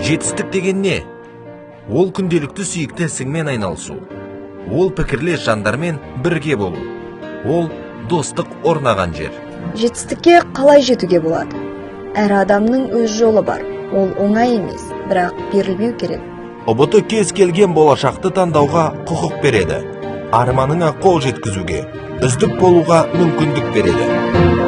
Жетістік деген не? Ол күнделікті сүйікті ісіңмен айналысу. Ол пікірлес жандармен бірге болу. Ол достық орнаған жер. Жетістікке қалай жетуге болады? Әр адамның өз жолы бар. Ол оңай емес, бірақ берілмеу керек. ҰБТ кез келген болашақты таңдауға құқық береді. Арманыңа қол жеткізуге, үздік болуға мүмкіндік береді.